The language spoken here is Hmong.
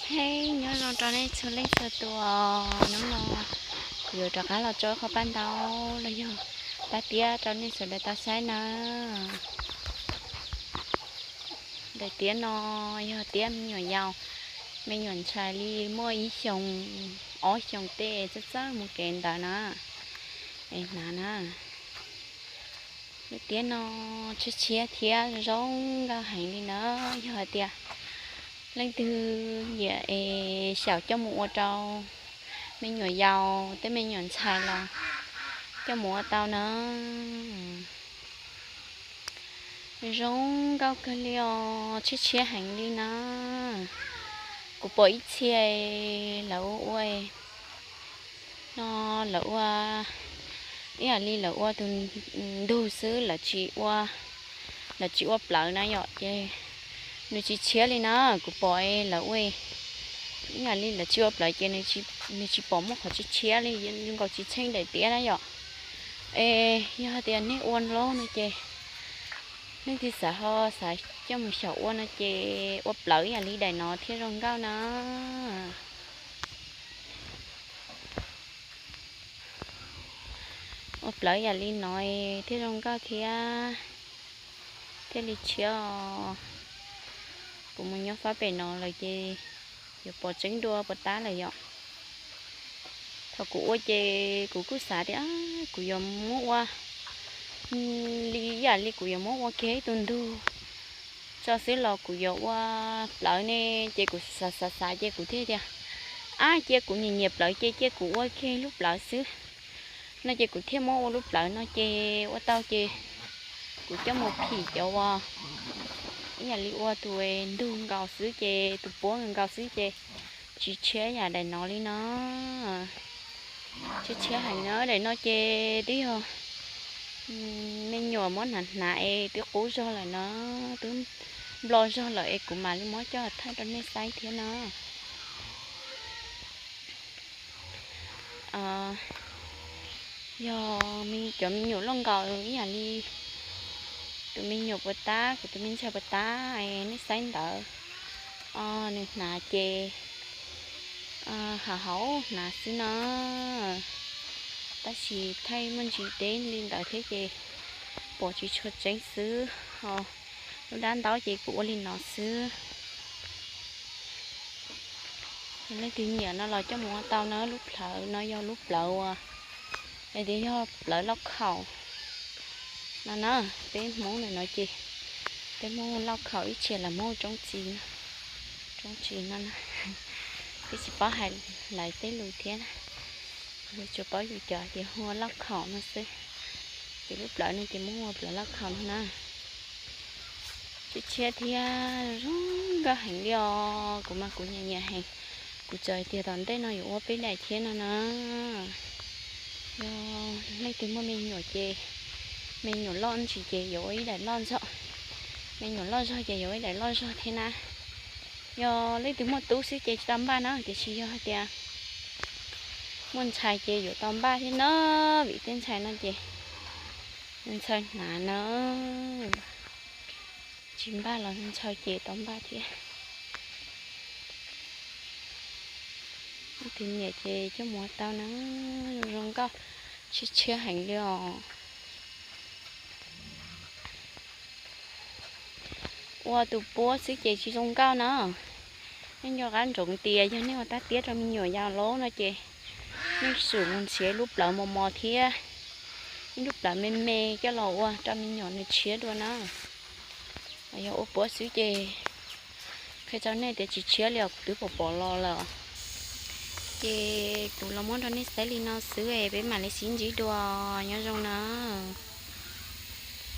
Hej, nyob zoo rau nej txhua leej txhua tus. Hnub no kuv yuav rov qab los tso qhov paj ntaub los yog paj tiab rau nej sawv daws tau saib na. Daim tiab no yog tiab me nyuam yaus, me nyuam ntxhais li muaj ib xyoos ob xyoos tej txawj txawj mus kev ntawd na. Es hnav na, lub tiab no tshiab tshiab thiab zoo nkauj heev li na. Yog hais tias leej twg nyiam es xyaum coj mus ua rau me nyuam yaus tej me nyuam ntxhais los coj mus ua tau na. Zoo nkauj kawg li os, tshiab tshiab heev li na. Kuv pom ib txhia lawv ua no, lawv ua ib yam li lawv ua tus ntug xwb, lawv tsis ua, lawv tsis ua plawv na yom, ces nws tsis tshiab li na. Kuv pom lawv ua ib yam li lawv tsis ua plawv ces nws tsis pom muaj qhov tshiab tshiab li, zoo nkaus tsis tsheej daim tiab na yom. Es yog hais tias nej ua lawm no ces nej twb xav ho xav coj mus xyaum ua no ces ua plawv ib yam li daim no thiaj zoo nkauj na. Ua plawv ib yam li no thiaj zoo nkauj thiab, thiaj li tshiab os. Kuv mus nyob fab pem no lawm ces yuav pom tseeb dua puas tab lawm yom. Thaum kuv ua ces kuv kuj xav tias kuv yuav muab ua li ib yam li kuv yuav muab ua kiag ib tug ntug tso xwb los kuv yuav ua plawv ne, ces kuv xav xav xav ces kuv thiaj tias, ab, cia kuv nyiam nyiam plawv ces cia kuv ua kiag lub plawv xwb no ces kuv thiaj muab ua lub plawv no ces ua tau ces kuv coj mus phim cov uas ib yam li ua tus ntug nkaus xwb ces tus puab nkaus xwb ces tsis tshiab yam daim no li no. Tshiab tshiab heev na, daim no ces twb yog me nyuam muab hnav hnav es twb qub zog lawm no, twb nplo zog lawm es kuv mam li muab coj thaij rau nej saib thiab no. Yog cov me nyuam loj nkaus ib yam li tus me nyuam puas tab, kuv tus me ntxhais puas tab, nej saib ntawd, nws hnav ces haum haum hnav xwb no, tab sis thaij muaj ntsis deb li ntawd thiab ces pom tsis tshua tseeb xwb ho. Lub dab ntaub ces kuv ua li no xwb. Leej twg nyiam no los coj mus ua tau na. Lub plawv no yog lub plawv uas hais tias yog plawv lauj khaum no na. Peb Hmoob ntawm no ces peb Hmoob lauj khaum ib txhia los Hmoob roob txiv, roob txiv no na. Peb tsis paub hais lawv tej lus thiab, tsuas paub yus cov tias hu ua lauj khaum no xwb. Ces lub plawv no ces Hmoob hu ua plawv lauj khaum no na. Tshiab tshiab thiab zoo nkauj heev li os, kuv mas kuv nyiam nyiam heev. Kuv txawm hais tias tom ntej no yuav ua peb daim thiab no na. Yog leej twg muaj me nyuam ces me nyuam loj ntsis ces yuav ua ib daim loj zog, me nyuam loj zog ces yuav ua ib daim loj zog thiab na. Yog leej twg muaj tub xwb ces tsis tau npaj na, tiam sis yog hais tias muaj ntxhais ces yuav tau npaj thiab na, vim tej ntxhais no ces ntxhais hnav na, tsis npaj los ntxhais ces tau npaj thiab. Leej twg nyiam ces coj mus ua tau na, zoo nkauj, tshiab tshiab heev li os. Ua tus puab xwb ces tsis zoo nkauj na. Nej nco qab ntsoov tias yog nej ua tab tiab rau me nyuam yaus lawm no ces nej tsum mus nrhiav ib lub plawv mos mos thiab ib lub plawv me me coj los ua rau me nyuam nws tshiab dua na. Yog ua puab xwb ces qhia rau nej tias tsis tshiab li os, kuv twb pom pom los lawm. Ces kuv los muab rau nej saib li no xwb es peb mam li sib ntsib dua, nyob zoo na.